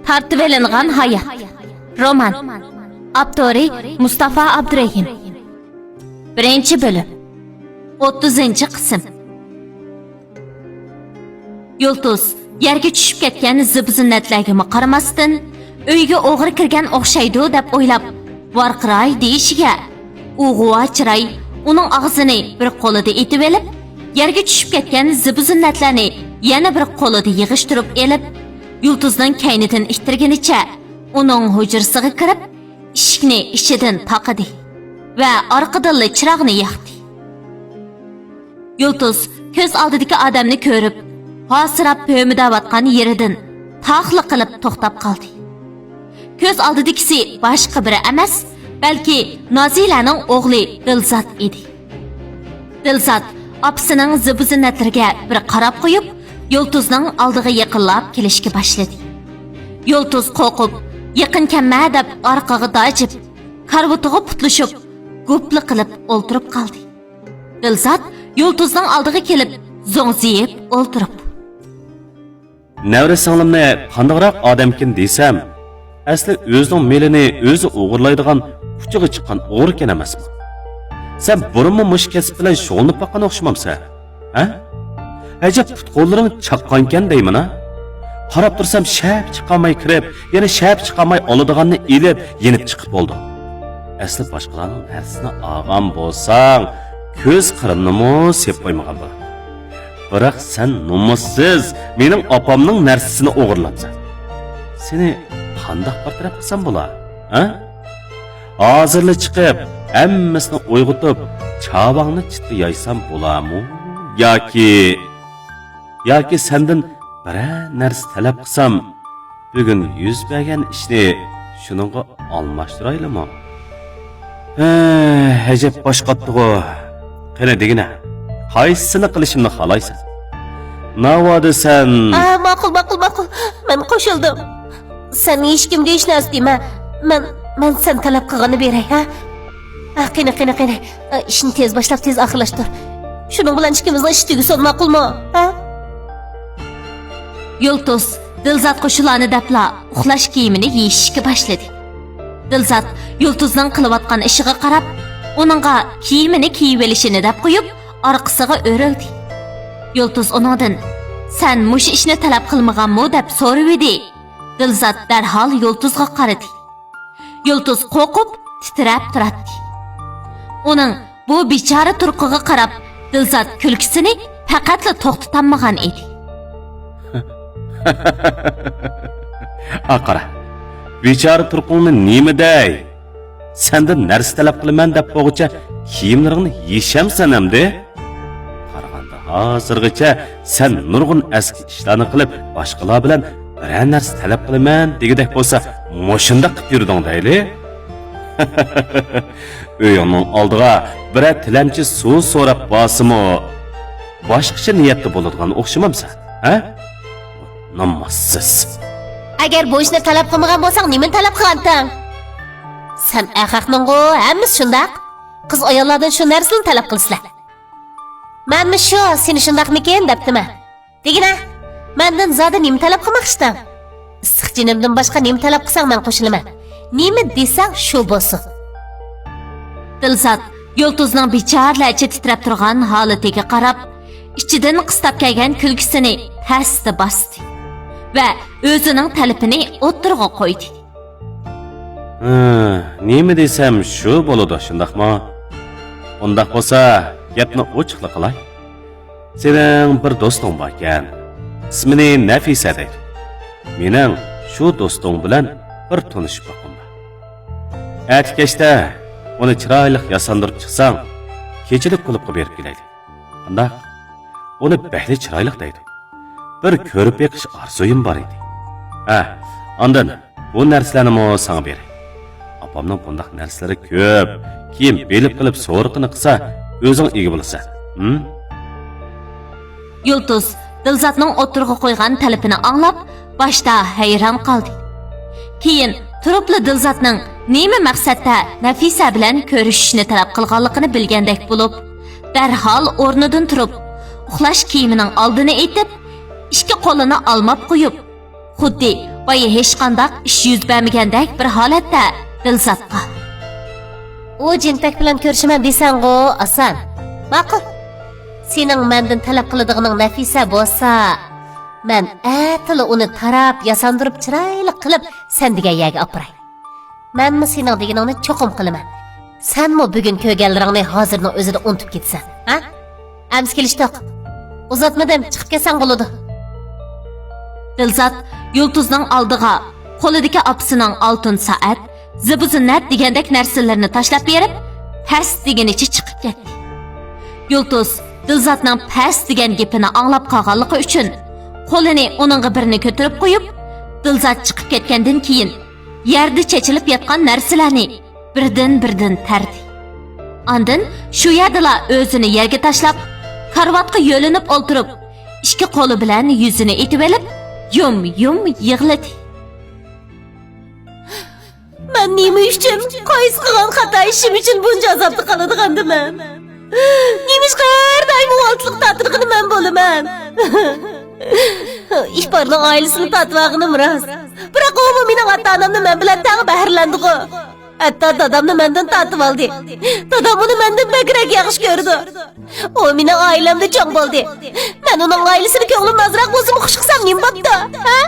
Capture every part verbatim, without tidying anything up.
تارتىۋېلىنغان ھايات. رومان. ئاپتورى مۇستافا ئابدۇرېھىم. بىرىنچى بۆلۈم. ئوتتۇزىنچى قىسىم. يۇلتۇز يەرگە چۈشۈپ كەتكەن زىبۇ-زىننەتلەرگىمۇ قارىماستىن، ئۆيگە ئوغرى كىرگەن ئوخشايدۇ دەپ ئويلاپ، ۋارقىراي دېيىشىگە، ئۇ غۇۋا چىراي ئۇنىڭ ئاغزىنى بىر قولىدا ئېتىۋېلىپ، يەرگە چۈشۈپ كەتكەن زىبۇ-زىننەتلەرنى يەنە بىر قولىدا يىغىشتۇرۇپ ئېلىپ، يۇلتۇزنىڭ كەينىدىن ئىتتىرگىنىچە ئۇنىڭ ھۇجرىسىغا كىرىپ، ئىشىكنى ئىچىدىن تاقىدى ۋە ئارقىدىنلا چىراغنى ياقتى. يۇلتۇز كۆز ئالدىدىكى ئادەمنى كۆرۈپ، ھاسىراپ ھۆمۈدەۋاتقان يېرىدىن تاقلا قىلىپ توختاپ قالدى. كۆز ئالدىدىكىسى باشقا بىرى ئەمەس، بەلكى نازىلەنىڭ ئوغلى دىلزات ئىدى. دىلزات ئاپىسىنىڭ زىبۇ-زىننەتلىرىگە بىر قاراپ قويۇپ، يۇلتۇزنىڭ ئالدىغا يېقىنلاپ كېلىشكە باشلىدى. يۇلتۇز قورقۇپ، يېقىن كەلمە دەپ ئارقىغا داجىپ، كارىۋىتىغا پۇتلىشىپ، گۇپلا قىلىپ ئولتۇرۇپ قالدى. دىلزات يۇلتۇزنىڭ ئالدىغا كېلىپ، زوڭزىيىپ ئولتۇرۇپ. نەۋرە سىڭلىمنى قانداقراق ئادەمكىن دېسەم، ئەسلى ئۆزىنىڭ مېلىنى ئۆزى ئوغرىلايدىغان ئۇچىغا چىققان ئوغرىكەن ئەمەسمۇ؟ سەن بۇرۇنمۇ مۇشۇ كەسىپ بىلەن شۇغۇللىنىپ باققان ئوخشىمامسەن، ھە؟ ئەجەب پۇت-قوللىرىڭ چاققانكەن دەيمەن-ھە؟ قاراپ تۇرسام شەپە چىقارماي كىرىپ، يەنە شەپە چىقارماي ئالىدىغاننى ئېلىپ يېنىپ چىقىپ بولدۇڭ. ئەسلى باشقىلارنىڭ نەرسىسىنى ئالغان بولساڭ، كۆز قىرىمنىمۇ سېلىپ قويمىغان بولاتتىڭ. بىراق سەن نومۇسسىز، مېنىڭ ئاپامنىڭ نەرسىسىنى ئوغرىلاپسەن. سېنى قانداق بىر تەرەپ قىلسام بولا، ھە؟ ھازىرلا چىقىپ، ھەممىسىنى ئويغىتىپ، چاۋاڭنى چىتتا يايسام بولامۇ؟ ياكى، ياكى سەندىن بىرەر نەرسە تەلەپ قىلسام، بۈگۈن يۈز بەرگەن ئىشنى شۇنىڭغا ئالماشتۇرايلىمۇ؟ ھە، ئەجەب باش قاتتىغۇ. قېنى دېگىنە، قايسىسىنى قىلىشىمنى خالايسەن؟ ناۋادا سەن. ئا، ماقۇل، ماقۇل، ماقۇل. مەن قوشۇلدۇم. سەن ھېچكىمگە ھېچ نەرسە دېمە. مەن، مەن سەن تەلەپ قىلغاننى بېرەي، ھە؟ ئا، قېنى، قېنى، قېنى. ئا، ئىشنى تېز باشلاپ، تېز ئاخىرلاشتۇر. شۇنىڭ بىلەن ئىككىمىزنىڭ ئىشى تۈگىسۇن، ماقۇلمۇ؟ ھە؟ يۇلتۇز دىلزاتقا شۇلارنى دەپلا ئۇخلاش كىيىمىنى يېشىشكە باشلىدى. دىلزات يۇلتۇزنىڭ قىلىۋاتقان ئىشىغا قاراپ، ئۇنىڭغا كىيىمىنى كىيىۋېلىشىنى دەپ قويۇپ، ئارقىسىغا ئۆرۈلدى. يۇلتۇز ئۇنىڭدىن، سەن مۇشۇ ئىشنى تەلەپ قىلمىغانمۇ؟ دەپ سورىۋىدى. دىلزات دەرھال يۇلتۇزغا قارىدى. يۇلتۇز قورقۇپ، تىترەپ تۇراتتى. ئۇنىڭ بۇ بىچارە تۇرقىغا قاراپ، دىلزات كۈلكىسىنى پەقەتلا توختىتالمىغان ئىدى. ئا، قارا، بىچارە تۇرقۇڭنى نېمە دەي؟ سەندىن نەرسە تەلەپ قىلىمەن دەپ بولغۇچە كىيىملىرىڭنى يېشەمسەن ئەمدى؟ قارىغاندا ھازىرغىچە سەن نۇرغۇن ئەسكى ئىشلارنى قىلىپ، باشقىلار بىلەن بىرەر نەرسە تەلەپ قىلىمەن دېگۈدەك بولسا، مۇشۇنداق قىپ يۈردۈڭ دەيلى. ئۆيۈڭنىڭ ئالدىغا بىرەر تىلەمچى سۇ سوراپ بارسىمۇ، باشقىچە نىيەتتە بولىدىغان ئوخشىمامسەن، ھە؟ نامازسىز. ئەگەر بۇ ئىشنى تەلەپ قىلمىغان بولساڭ، نېمىنى تەلەپ قىلغانتىڭ؟ سەن ئەخەقنىڭغۇ، ھەممىسى شۇنداق. قىز ئاياللاردىن شۇ نەرسىنى تەلەپ قىلىسىلەر. مەنمۇ شۇ، سېنى شۇنداقمىكىن دەپتىمەن. دېگىنە، مەندىن زادى نېمە تەلەپ قىلماقچىدىڭ؟ ئىسسىق جېنىمدىن باشقا نېمە تەلەپ قىلساڭ مەن قوشۇلىمەن. نېمە دېسەڭ شۇ بولسۇن. دىلزات يۇلتۇزنىڭ بىچارىلەرچە تىترەپ تۇرغان ھالىتىگە قاراپ، ئىچىدىن قىستاپ كەلگەن كۈلكىسىنى تەستە باستى ۋە ئۆزىنىڭ تەلىپىنى ئوتتۇرىغا قويدى. ھە، نېمە دېسەم شۇ بولىدۇ، شۇنداقمۇ؟ ئۇنداق بولسا، گەپنى ئوچۇقلا قىلاي. سېنىڭ بىر دوستۇڭ باركەن. ئىسمىنى نەفىسە دەيدۇ. مېنىڭ شۇ دوستۇڭ بىلەن بىر تونۇشۇپ باققۇم بار. ئەتە كەچتە ئۇنى چىرايلىق ياساندۇرۇپ چىقساڭ، كېچىلىك كۇلۇبقا بېرىپ كېلەيلى. قانداق؟ ئۇنى بەكلا چىرايلىق دەيدۇ. بىر كۆرۈپ بېقىش ئارزۇيۇم بار ئىدى. ھە، ئاندىن بۇ نەرسىلەرنىمۇ ساڭا بېرەي. ئاپامنىڭ بۇنداق نەرسىلىرى كۆپ. كېيىن بېلىپ قېلىپ سورىقىنى قىلسا، ئۆزۈڭ ئىگە بولىسەن. ھىم؟ يۇلتۇز دىلزاتنىڭ ئوتتۇرىغا قويغان تەلىپىنى ئاڭلاپ، باشتا ھەيران قالدى. كېيىن تۇرۇپلا دىلزاتنىڭ نېمە مەقسەتتە نەفىسە بىلەن كۆرۈشۈشنى تەلەپ قىلغانلىقىنى بىلگەندەك بولۇپ، دەرھال ئورنىدىن تۇرۇپ، ئۇخلاش كىيىمىنىڭ ئالدىنى ئېتىپ، ئىككى قولىنى ئالماپ قويۇپ، خۇددى بايا ھېچقانداق ئىش يۈز بەرمىگەندەك بىر ھالەتتە دىلزاتقا. ئۇ جىنتەك بىلەن كۆرۈشىمەن دېسەڭغۇ، ئاسان. ماقۇل. سېنىڭ مەندىن تەلەپ قىلىدىغىنىڭ نەفىسە بولسا، مەن ئەتىلا ئۇنى تاراپ، ياساندۇرۇپ، چىرايلىق قىلىپ سەن دېگەن يەرگە ئاپىراي. مەنمۇ سېنىڭ دېگىنىڭنى چوقۇم قىلىمەن. سەنمۇ بۈگۈن كۆرگەنلىرىڭنى ھازىرنىڭ ئۆزىدە ئۇنتۇپ كېتىسەن، ھە؟ ئەمىسە كېلىشتۇق. ئۇزاتمىدىم، چىقىپ كەتسەڭ بولىدۇ. دىلزات يۇلتۇزنىڭ ئالدىغا قولىدىكى ئاپىسىنىڭ ئالتۇن سائەت، زىبۇ زىننەت دېگەندەك نەرسىلىرىنى تاشلاپ بېرىپ، پەس دېگىنىچە چىقىپ كەتتى. يۇلتۇز دىلزاتنىڭ پەس دېگەن گېپىنى ئاڭلاپ قالغانلىقى ئۈچۈن، قولىنى ئۇنىڭغا بىرنى كۆتۈرۈپ قويۇپ، دىلزات چىقىپ كەتكەندىن كېيىن، يەردە چېچىلىپ ياتقان نەرسىلەرنى بىردىن-بىردىن تەردى. ئاندىن شۇ يەردىلا ئۆزىنى يەرگە تاشلاپ، كارىۋاتقا يۆلىنىپ ئولتۇرۇپ، ئىككى قولى بىلەن يۈزىنى ئېتىۋېلىپ، يۇم-يۇم يىغلىدى. مەن نېمە ئۈچۈن، قايسى قىلغان خاتا ئىشىم ئۈچۈن بۇنچە ئازابتا قالىدىغاندىمەن؟ نېمىشقا ھەر دائىم ئۇۋالتىلىق تارتىدىغىنى مەن بولىمەن؟ ئىپارنىڭ ئائىلىسىنى تارتىۋالغىنىم راست. بىراق ئۇمۇ مېنىڭ ئاتا-ئانامنى مەن بىلەن تەڭ بەھرىلەندىغۇ. ھەتتا دادامنى مەندىن تارتىۋالدى. دادام ئۇنى مەندىن بەكرەك ياخشى كۆرىدۇ. ئۇ مېنىڭ ئائىلەمدە چوڭ بولدى. مەن ئۇنىڭ ئائىلىسىنى كۆڭلۈم نازراق بولسىمۇ خۇش قىلسام نېمە بوپتۇ؟ ھە؟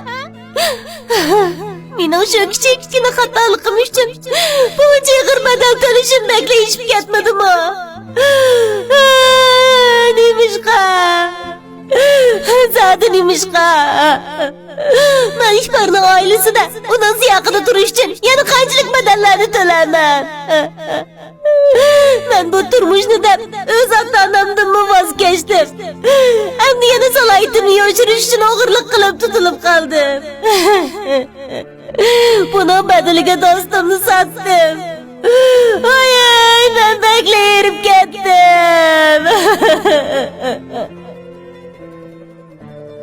مېنىڭ شۇ كىچىككىنە خاتالىقىم ئۈچۈن بۇنچە ئېغىر بەدەل تۆلىشىم بەكلا ئېشىپ كەتمىدىمۇ؟ نېمىشقا؟ زادى نېمىشقا؟ مەن ئىپارنىڭ ئائىلىسىدە ئۇنىڭ سىياقىدا تۇرۇش ئۈچۈن يەنە قانچىلىك بەدەللەرنى تۆلەيمەن؟ مەن بۇ تۇرمۇشنى دەپ ئۆز ئاتا-ئانامدىنمۇ ۋاز كەچتىم. ئەمدى يەنە سالاھىيىتىمنى يوشۇرۇش ئۈچۈن ئوغرىلىق قىلىپ تۇتۇلۇپ قالدىم. بۇنىڭ بەدىلىگە دوستۇمنى ساتتىم. ۋاي، مەن بەكلا ھېرىپ كەتتىم.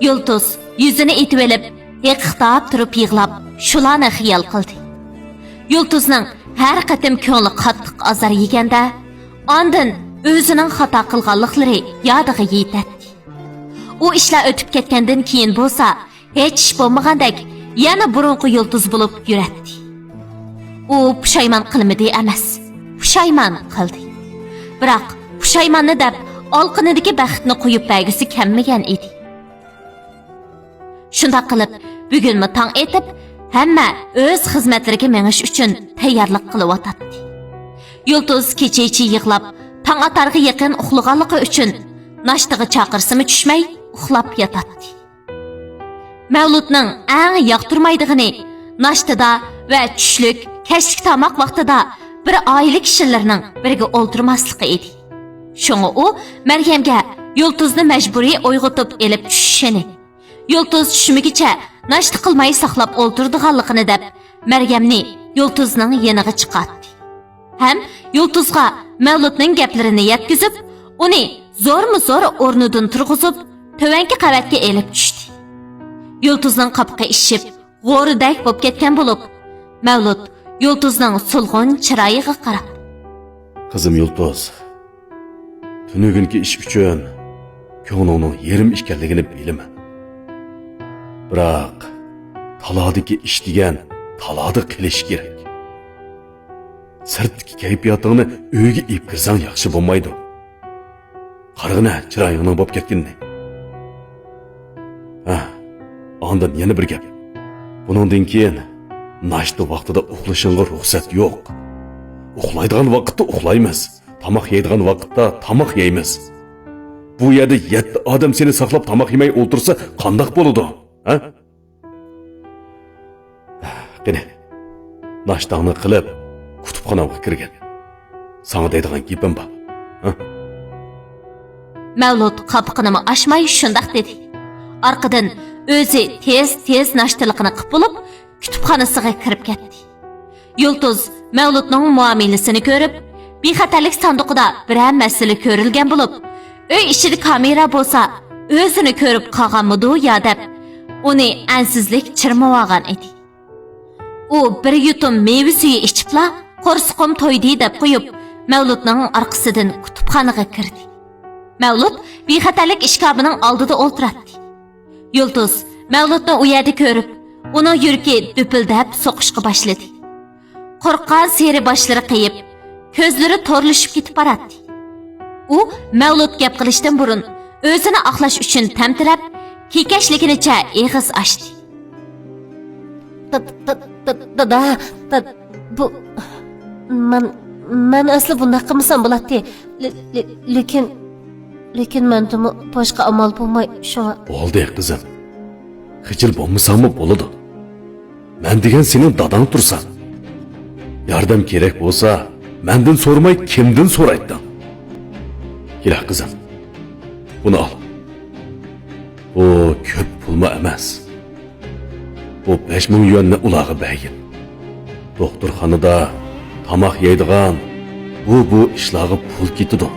يۇلتۇز يۈزىنى ئېتىۋېلىپ، ھېقىقتاپ تۇرۇپ يىغلاپ، شۇلارنى خىيال قىلدى. يۇلتۇزنىڭ ھەر قېتىم كۆڭلى قاتتىق ئازار يېگەندە، ئاندىن ئۆزىنىڭ خاتا قىلغانلىقلىرى يادىغا يېتەتتى. ئۇ ئىشلار ئۆتۈپ كەتكەندىن كېيىن بولسا، ھېچ ئىش بولمىغاندەك، يەنە بۇرۇنقى يۇلتۇز بولۇپ يۈرەتتى. ئۇ پۇشايمان قىلمىدى ئەمەس، پۇشايمان قىلدى. بىراق پۇشايماننى دەپ، ئالىقىنىدىكى بەختنى قويۇپ بەرگۈسى كەلمىگەن ئىدى. شۇنداق قىلىپ، بۈگۈنمۇ تاڭ ئېتىپ، ھەممە ئۆز خىزمەتلىرىگە مېڭىش ئۈچۈن تەييارلىق قىلىۋاتاتتى. يۇلتۇز كېچىچە يىغلاپ، تاڭ ئاتارغا يېقىن ئۇخلىغانلىقى ئۈچۈن، ناشتىغا چاقىرسىمۇ چۈشمەي، ئۇخلاپ ياتاتتى. مەۋلۇتنىڭ ئەڭ ياقتۇرمايدىغىنى ناشتىدا ۋە چۈشلۈك، كەچلىك تاماق ۋاقتىدا بىر ئائىلە كىشىلىرىنىڭ بىرگە ئولتۇرماسلىقى ئىدى. شۇڭا ئۇ مەريەمگە يۇلتۇزنى مەجبۇرىي ئويغىتىپ ئېلىپ چۈشۈشىنى، يۇلتۇز چۈشمىگىچە ناشتا قىلماي ساقلاپ ئولتۇرىدىغانلىقىنى دەپ، مەريەمنى يۇلتۇزنىڭ يېنىغا چىقارتتى. ھەم يۇلتۇزغا مەۋلۇتنىڭ گەپلىرىنى يەتكۈزۈپ، ئۇنى زورمۇ زور ئورنىدىن تۇرغۇزۇپ، تۆۋەنكى قەۋەتكە ئېلىپ چۈشتى. يۇلتۇزنىڭ قاپىقى ئىششىپ، غورىدەك بولۇپ كەتكەن بولۇپ، مەۋلۇت يۇلتۇزنىڭ سولغۇن چىرايىغا قاراپ: قىزىم يۇلتۇز، تۈنۈگۈنكى ئىش ئۈچۈن كۆڭلۈڭنىڭ يېرىم ئىكەنلىكىنى بىلىمەن. بىراق، تالادىكى ئىش دېگەن تالادا قېلىشى كېرەك. سىرتتىكى كەيپىياتىڭنى ئۆيگە ئېلىپ كىرسەڭ ياخشى بولمايدۇ. قارىغىنە، چىرايىڭنىڭ بوپ كەتكىنىنى. ھە، ئاندىن يەنە بىر گەپ. بۇنىڭدىن كېيىن ناشتا ۋاقتىدا ئۇخلىشىڭغا رۇخسەت يوق. ئۇخلايدىغان ۋاقىتتا ئۇخلايمىز. تاماق يەيدىغان ۋاقىتتا تاماق يەيمىز. بۇ يەردە يەتتە ئادەم سېنى ساقلاپ تاماق يېمەي ئولتۇرسا قانداق بولىدۇ؟ ھە؟ قېنى، ناشتاڭنى قىلىپ، كۇتۇپخانامغا كىرگىن. ساڭا دەيدىغان گېپىم بار. ھە؟ مەۋلۇت قاپىقىنىمۇ ئاچماي شۇنداق دېدى. ئارقىدىن ئۆزى تېز-تېز ناشتىلىقىنى قىپ بولۇپ، كۇتۇپخانىسىغا كىرىپ كەتتى. يۇلتۇز مەۋلۇتنىڭ مۇئامىلىسىنى كۆرۈپ، بىخەتەرلىك ساندۇقىدا بىرەر مەسىلە كۆرۈلگەن بولۇپ، ئۆي ئىچىدە كامېرا بولسا ئۆزىنى كۆرۈپ قالغانمىدۇ يا دەپ، ئۇنى ئەنسىزلىك چىرمىۋالغان ئىدى. ئۇ بىر يۇتۇم مېۋە سۈيى ئىچىپلا، قورسىقىم تويدى دەپ قويۇپ، مەۋلۇتنىڭ ئارقىسىدىن كۇتۇپخانىغا كىردى. مەۋلۇت بىخەتەرلىك ئىشكاپىنىڭ ئالدىدا ئولتۇراتتى. يۇلتۇز مەۋلۇتنى ئۇ يەردە كۆرۈپ، ئۇنىڭ يۈرىكى دۈپۈلدەپ سوقۇشقا باشلىدى. قورققانسېرى باشلىرى قېيىپ، كۆزلىرى تورلىشىپ كېتىپ باراتتى. ئۇ مەۋلۇت گەپ قىلىشتىن بۇرۇن ئۆزىنى ئاقلاش ئۈچۈن تەمتىرەپ، كېكەچلىگىنىچە ئېغىز ئاچتى. دا-، دا-، دا-، دادا، دا-، بۇ، مەن، مەن ئەسلى بۇنداق قىلمىسام بولاتتى. لې-، لې-، لېكىن، لېكىن مەندىمۇ باشقا ئامال بولماي، شۇڭا. بولدى، قىزىم. خىجىل بولمىساڭمۇ بولىدۇ. مەن دېگەن سېنىڭ داداڭ تۇرسا. ياردەم كېرەك بولسا، مەندىن سورىماي كىمدىن سورايتتىڭ؟ كېلە، قىزىم. بۇنى ئال. بۇ كۆپ پۇلمۇ ئەمەس. بۇ بەش مىڭ يۈەننى ئۇلارغا بەرگىن. دوختۇرخانىدا تاماق يەيدىغان بۇ، بۇ ئىشلارغا پۇل كېتىدۇ.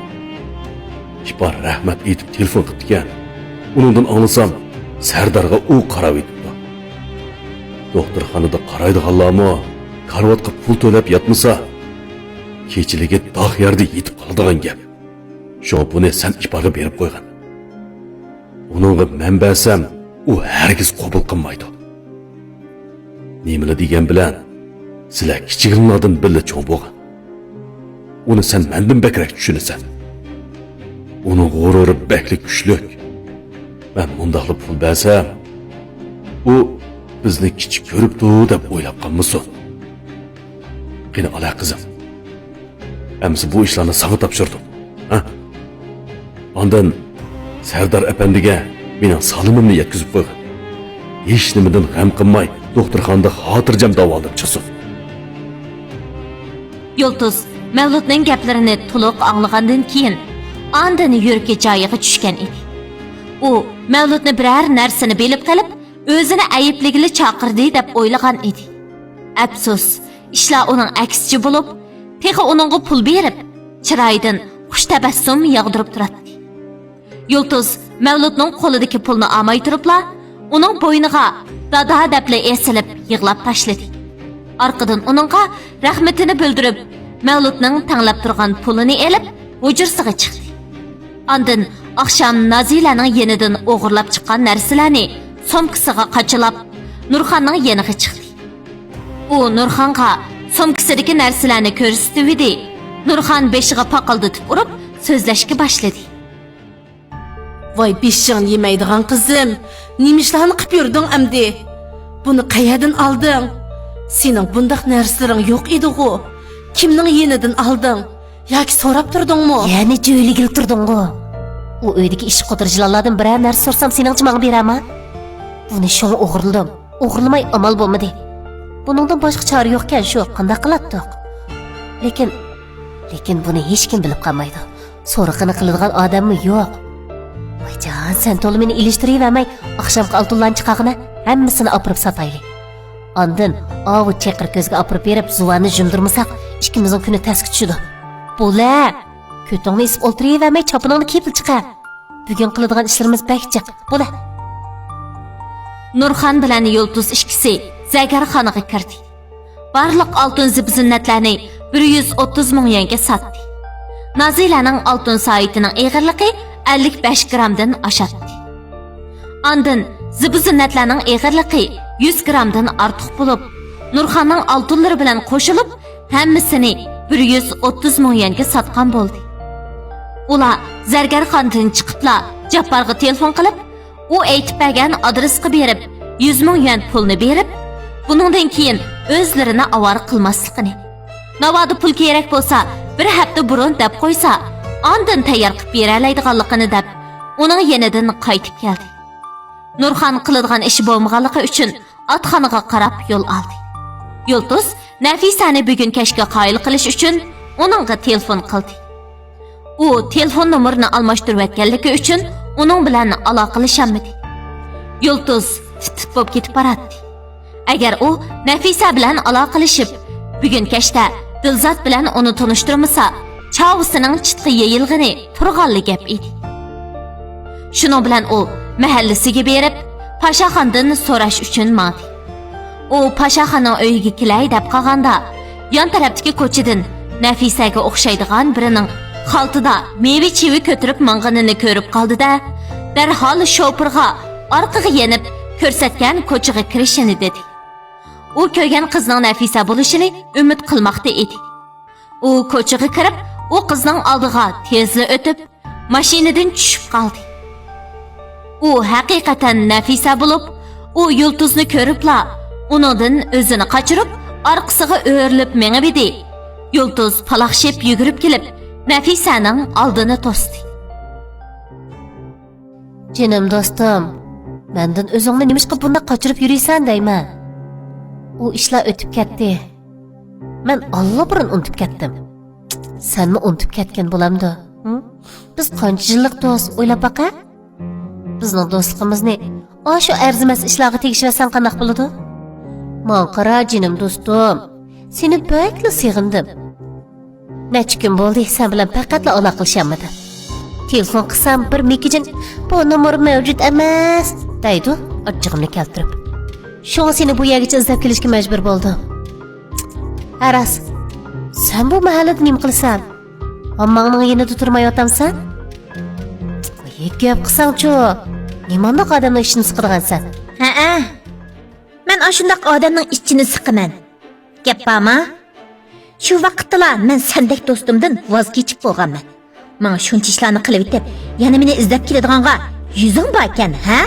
ئىپار رەھمەت ئېيتىپ تېلېفون قىپتىكەن. ئۇنىڭدىن ئاڭلىسام، سەردارغا ئۇ قاراۋېتىپتۇ. دوختۇرخانىدا قارايدىغانلارمۇ كارىۋاتقا پۇل تۆلەپ ياتمىسا، كېچىلىكى داغ يەردە يېتىپ قالىدىغان گەپ. شۇڭا بۇنى سەن ئىپارغا بېرىپ قويغىن. ئۇنىڭغا مەن بەرسەم، ئۇ ھەرگىز قوبۇل قىلمايدۇ. نېمىلا دېگەن بىلەن، سىلەر كىچىكىڭلاردىن بىللە چوڭ بولغان. ئۇنى سەن مەندىن بەكرەك چۈشىنىسەن. ئۇنىڭ غۇرۇرى بەكلا كۈچلۈك. مەن مۇنداقلا پۇل بەرسەم، ئۇ بىزنى كىچىك كۆرۈپتۇ دەپ ئويلاپ قالمىسۇن. قېنى، ئالا قىزىم. ئەمىسە بۇ ئىشلارنى ساڭا تاپشۇردۇم. ھە؟ ئاندىن سەردار ئەپەندىگە مېنىڭ سالىمىمنى يەتكۈزۈپ قويغىن. ھېچنېمىدىن غەم قىلماي، دوختۇرخانىدا خاتىرجەم داۋالىنىپ چىقسۇن. يۇلتۇز مەۋلۇتنىڭ گەپلىرىنى تولۇق ئاڭلىغاندىن كېيىن، ئاندىن يۈرىكى جايىغا چۈشكەن ئىدى. ئۇ مەۋلۇتنى بىرەر نەرسىنى بىلىپ قېلىپ، ئۆزىنى ئەيىبلىگىلى چاقىردى دەپ ئويلىغان ئىدى. ئەپسۇس، ئىشلار ئۇنىڭ ئەكسىچە بولۇپ، تېخى ئۇنىڭغا پۇل بېرىپ، چىرايىدىن خۇش تەبەسسۇم ياغدۇرۇپ تۇراتتى. يۇلتۇز مەۋلۇتنىڭ قولىدىكى پۇلنى ئالماي تۇرۇپلا، ئۇنىڭ بوينىغا دادا دەپلا ئېسىلىپ يىغلاپ تاشلىدى. ئارقىدىن ئۇنىڭغا رەھمىتىنى بىلدۈرۈپ، مەۋلۇتنىڭ تەڭلەپ تۇرغان پۇلىنى ئېلىپ، ھۇجرىسىغا چىقتى. ئاندىن ئاخشام نازىلەنىڭ يېنىدىن ئوغرىلاپ چىققان نەرسىلەرنى سومكىسىغا قاچىلاپ، نۇرخاننىڭ يېنىغا چىقتى. ئۇ نۇرخانغا سومكىسىدىكى نەرسىلەرنى كۆرسىتىۋىدى. نۇرخان بېشىغا پاقىلدىتىپ ئۇرۇپ، سۆزلەشكە باشلىدى. ۋاي بېشىڭنى يېمەيدىغان قىزىم، نېمە ئىشلارنى قىپ يۈردۈڭ ئەمدى؟ بۇنى قەيەردىن ئالدىڭ؟ سېنىڭ بۇنداق نەرسىلىرىڭ يوق ئىدىغۇ؟ كىمنىڭ يېنىدىن ئالدىڭ؟ ياكى سوراپ تۇردۇڭمۇ؟ يەنە جۆيلىگىلى تۇردۇڭغۇ؟ ئۇ ئۆيدىكى ئىشقا قوتۇرجىلانلاردىن بىرەر نەرسە سورىسام سېنىڭچە ماڭا بېرەما؟ بۇنى شۇڭا ئوغرىلىدىم. ئوغرىلىماي ئامال بولمىدى. بۇنىڭدىن باشقا چارە يوقكەن شۇ، قانداق قىلاتتۇق؟ لېكىن، لېكىن بۇنى ھېچكىم بىلىپ قالمايدۇ. سورىقىنى قىلىدىغان ئادەممۇ يوق. ۋايجان، سەن تولا مېنى ئېلىشتۇرۇۋەرمەي، ئاخشامقى ئالتۇنلارنى چىقارغىنا، ھەممىسىنى ئاپىرىپ ساتايلى. ئاندىن ئاۋۇ چېقىر كۆزگە ئاپىرىپ بېرىپ، زۇۋاننى يۇمدۇرمىساق، ئىككىمىزنىڭ كۈنى تەسكە چۈشىدۇ. بولە! كۆتۈڭنى ئېسىپ ئولتۇرۇۋەرمەي، چاپىنىڭنى كىيىپلا چىقە. بۈگۈن قىلىدىغان ئىشلىرىمىز بەك جىق. بولە! نۇرخان بىلەن يۇلتۇز ئىككىسى زەرگەرخانىغا كىردى. بارلىق ئالتۇن زىبۇ-زىننەتلەرنى بىر يۈز ئوتتۇز مىڭ يۈەنگە ساتتى. نازىلەنىڭ ئالتۇن سائىتىنىڭ ئېغىرلىقى ئەللىك بەش گرامدىن ئاشاتتى. ئاندىن زىبۇ-زىننەتلەرنىڭ ئېغىرلىقى يۈز گرامدىن ئارتۇق بولۇپ، نۇرخاننىڭ ئالتۇنلىرى بىلەن قوشۇلۇپ، ھەممىسىنى بىر يۈز ئوتتۇز مىڭ يۈەنگە ساتقان بولدى. ئۇلار زەرگەرخانىدىن چىقىپلا جاپپارغا تېلېفون قىلىپ، ئۇ ئېيتىپ بەرگەن ئادرېسقا بېرىپ، يۈز مىڭ يۈەن پۇلنى بېرىپ، بۇنىڭدىن كېيىن ئۆزلىرىنى ئاۋارە قىلماسلىقىنى، ناۋادا پۇل كېرەك بولسا، بىر ھەپتە بۇرۇن دەپ قويسا، ئاندىن تەييار قىلىپ بېرەلەيدىغانلىقىنى دەپ، ئۇنىڭ يېنىدىن قايتىپ كەلدى. نۇرخان قىلىدىغان ئىشى بولمىغانلىقى ئۈچۈن ئاتخانىغا قاراپ يول ئالدى. يۇلتۇز نەفىسەنى بۈگۈن كەچكە قايىل قىلىش ئۈچۈن ئۇنىڭغا تېلېفون قىلدى. ئۇ تېلېفون نومۇرىنى ئالماشتۇرۇۋەتكەنلىكى ئۈچۈن ئۇنىڭ بىلەن ئالاقىلىشالمىدى. يۇلتۇز تىت-تىت بولۇپ كېتىپ باراتتى. ئەگەر ئۇ نەفىسە بىلەن ئالاقىلىشىپ، بۈگۈن كەچتە دىلزات بىلەن ئۇنى تونۇشتۇرمىسا، چاۋىسىنىڭ چىتقا يېيىلغىنى تۇرغانلا گەپ ئىدى. شۇنىڭ بىلەن ئۇ مەھەللىسىگە بېرىپ، پاشاخاندىن سوراش ئۈچۈن ماڭدى. ئۇ پاشاخاننىڭ ئۆيىگە كېلەي دەپ قالغاندا، يان تەرەپتىكى كوچىدىن نەفىسەگە ئوخشايدىغان بىرىنىڭ خالتىدا مېۋە-چېۋە كۆتۈرۈپ ماڭغىنىنى كۆرۈپ قالدى-دە، دەرھال شوپۇرغا ئارقىغا يېنىپ، كۆرسەتكەن كوچىغا كىرىشىنى دېدى. ئۇ كۆرگەن قىزنىڭ نەفىسە بولۇشىنى ئۈمىد قىلماقتا ئىدى. ئۇ كوچىغا كىرىپ، ئۇ قىزنىڭ ئالدىغا تېزلا ئۆتۈپ، ماشىنىدىن چۈشۈپ قالدى. ئۇ ھەقىقەتەن نەفىسە بولۇپ، ئۇ يۇلتۇزنى كۆرۈپلا، ئۇنىڭدىن ئۆزىنى قاچۇرۇپ، ئارقىسىغا ئۆرۈلۈپ مېڭىۋىدى. يۇلتۇز پالاقشىپ يۈگۈرۈپ كېلىپ، نەفىسەنىڭ ئالدىنى توستى. جېنىم دوستۇم، مەندىن ئۆزۈڭنى نېمىشقا بۇنداق قاچۇرۇپ يۈرىسەن دەيمەن. ئۇ ئىشلار ئۆتۈپ كەتتى. مەن ئاللىبۇرۇن ئۇنتۇپ كەتتىم. سەنمۇ ئۇنتۇپ كەتكەن بولامدۇ؟ ھە؟ بىز قانچە يىللىق دوست، ئويلاپ باقە. بىزنىڭ دوستلۇقىمىزنى ئاشۇ ئەرزىمەس ئىشلارغا تېگىشىۋەتسەڭ قانداق بولىدۇ؟ ماڭا قارا، جېنىم دوستۇم. سېنى بەكلا سېغىندىم. نەچچە كۈن بولدى، سەن بىلەن پەقەتلا ئالاقىلىشالمىدىم. تېلېفون قىلسام، بىر مېكىجىن «بۇ نومۇر مەۋجۇت ئەمەس» دەيدۇ، ئاچچىقىمنى كەلتۈرۈپ. شۇڭا سېنى بۇ يەرگىچە ئىزدەپ كېلىشكە مەجبۇر بولدۇم. ھە راست، سەن بۇ مەھەللىدە نېمە قىلىسەن؟ ھامماڭنىڭ يېنىدا تۇرمايۋاتامسەن؟ ھېيت گەپ قىلساڭچۇ، نېمانداق ئادەمنىڭ ئىچىنى سىقىدىغانسەن؟ ھەئە، مەن ئاشۇنداق ئادەمنىڭ ئىچىنى سىقىمەن. گەپ بارما؟ شۇ ۋاقىتتىلا مەن سەندەك دوستۇمدىن ۋاز كېچىپ بولغانمەن. ماڭا شۇنچە ئىشلارنى قىلىۋېتىپ، يەنە مېنى ئىزدەپ كېلىدىغانغا يۈزۈڭ باركەن، ھە؟